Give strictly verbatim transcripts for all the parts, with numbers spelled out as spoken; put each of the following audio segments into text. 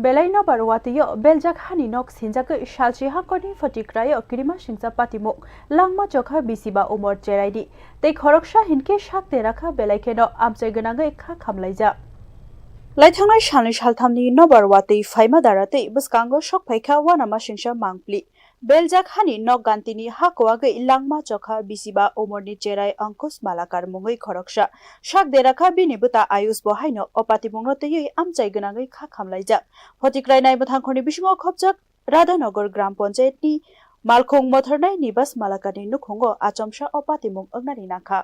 Belai nobar watwi-o beljak hani nok sinjagwi salchi hangkorni photikraio kirima singcha patimung langma chokha bisiba umor cheraidi tei khoroksa hinkhe sak derakha belai kheno amchai gwnangwi kha khamlaijak. Laithangnai salni salthamni nobar watwi phaima dara tei bwskango sok phaikha uanama singcha mangpli. Beljak hani nok gantini ha kuwagwi langma chokha bisiba umorni cherai Ankush Malakar mungwi khoroksa. Sak derakha bini bwta Ayush bo haino o patimungno twiwi amchai gwnangwi kha khamlaijak. Photikrai nai mwthangkhorni bisingo khopjak Radhanagar Gram Panchayatni Malkhung Mothornai Nibas Malakarni nukhungo achomsa o patimung wngnani nangkha.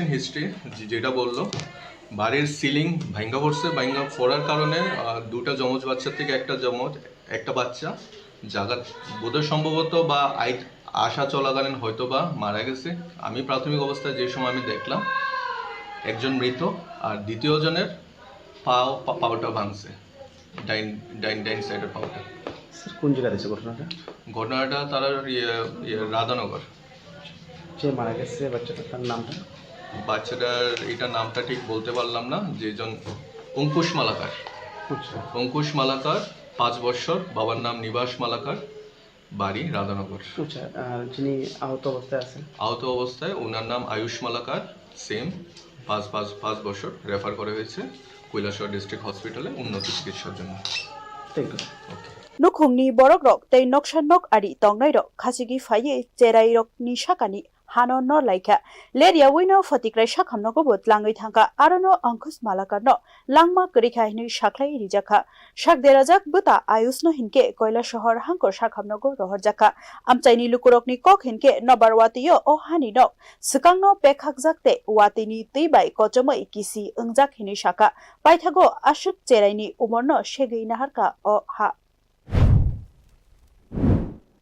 History যেটা বললো, বাড়ির সিলিং ভাঙ্গা পড়ছে। ভাঙ্গা পড়ার কারণে আহ, দুটা যমজ বাচ্চা থেকে একটা যমজ একটা বাচ্চা জায়গা বোধহয় সম্ভবত বা আই- আশা চলাকালীন হয়তো বা মারা গেছে। আমি প্রাথমিক অবস্থায় যে সময় আমি দেখলাম একজন মৃত, আর দ্বিতীয় জনের পাও পা- পাওটা ভাঙছে, ডাইন ডাইন ডাইন সাইডের পাওটা। স্যার, কোন জায়গাতে হয়েছে ঘটনাটা? ঘটনাটা তারা ইয়ে ইয়ে রাধানগর। যে মারা গেছে বাচ্চাটা, তার নামটা? বাচ্চাটার এটা নামটা ঠিক বলতে পারলাম না। যেজন অঙ্কুশ মালাকার। আচ্ছা। অঙ্কুশ মালাকার, পাঁচ বছর, বাবার নাম নিবাস মালাকার, বাড়ি রাধানগর। আচ্ছা, আর যিনি আহত অবস্থায় আছেন? আহত অবস্থায় ওনার নাম আয়ুষ মালাকার, সেম, পাঁচ পাঁচ পাঁচ বছর, রেফার করা হয়েছে কৈলাসহর ডিস্ট্রিক্ট হসপিটালে উন্নত চিকিৎসার জন্য। Thank you. Nukhungni borokrok tei noksa nok ari tongnairok khachigwi phaiwi cherairokni sakani hano nor laikha. Ler yaui no photikrai sakhamnogo bo tlangwi thangkha. Arono Ankush Malakarno langma kwrwikha hinwi sakhlai rijakha. Sak derajak bwta Ayushno hinkhe Koilasohor hangkor sakhamnogo rohorjakha. Amchaini lukurokni kok hinkhe nobar watwi-o o hani nok swkangno pekhakjak tei watwini twi bai kochomwi kisi wngjak hinwi sakha. Paithago aswk cheraini umorno segwi naharkha o ha.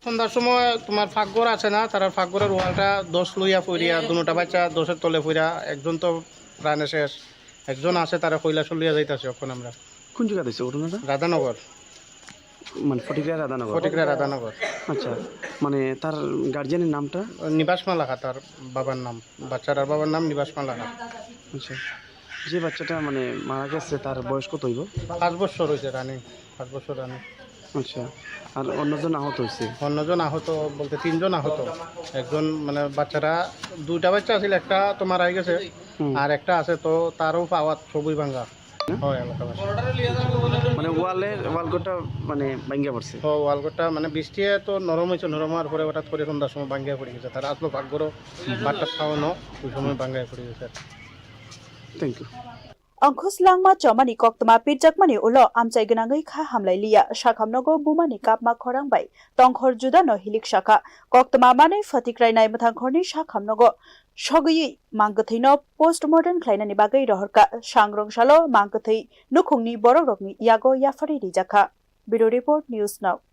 সন্ধ্যার সময় তোমার পাকঘর আছে না, তারা পাকঘরের ওয়ালটা দোষ লইয়া পড়িয়া, দুনোটা বাচ্চা দোষের তলে পড়িয়া, একজন তো প্রাণে শেষ, একজন আছে, তারা কৈলাসহর লইয়া যাইতাছে এখন আমরা। কোন জায়গাতে হয়েছে ঘটনাটা? রাধানগর। মানে ফটিকরা রাধানগর? ফটিকরা রাধানগর। আচ্ছা, মানে তার গার্জিয়ানের নামটা? নিবাস মালাকার তার বাবার নাম, বাচ্চাটার বাবার নাম নিবাস মালাকার। আচ্ছা, যে বাচ্চাটা মানে মারা গেছে, তার বয়স কত হইব? পাঁচ বছর হয়েছে রানিং, পাঁচ বছর রানিং। আচ্ছা, আর অন্যজন আহত হয়েছে? অন্যজন আহত বলতে তিনজন আহত। একজন মানে বাচ্চারা, দুইটা বাচ্চা আছিল, একটা তো মারাই গেছে, হুম। আর একটা আছে, তো তারও পাওয়াত সবই ভাঙ্গা। না? হয়, এলাকাবাসী। মানে ওয়ালের, ওয়ালঘরটা মানে ভাঙ্গা পড়ছে? ও, ওয়ালঘরটা মানে বৃষ্টি তো নরম হয়েছে, নরম হওয়ার পরে হঠাৎ করে সন্ধ্যার সময় ভাঙ্গা পড়ে গেছে। তার আসলো পাকঘরও ভাতটা খাওয়ানো, ওই সময় ভাঙ্গা পড়ে গেছে। Thank you. Ankush langma chomani koktwma pirjakmani ulo amchai gwnangwi kha hamlai liya. Sakhamnogo bumani kapma khorang bai tongkhor judano hilik sakha. Koktwma manwi photikrai nai mwthangkhorni sakhamnogo sogwi mangkwthwino postmortem khlainani bagwi rohorkha. Sangrong salo mangkwthwi nukhungni borokrokni yago yapharwi rijakha. Bureau Report, News Now.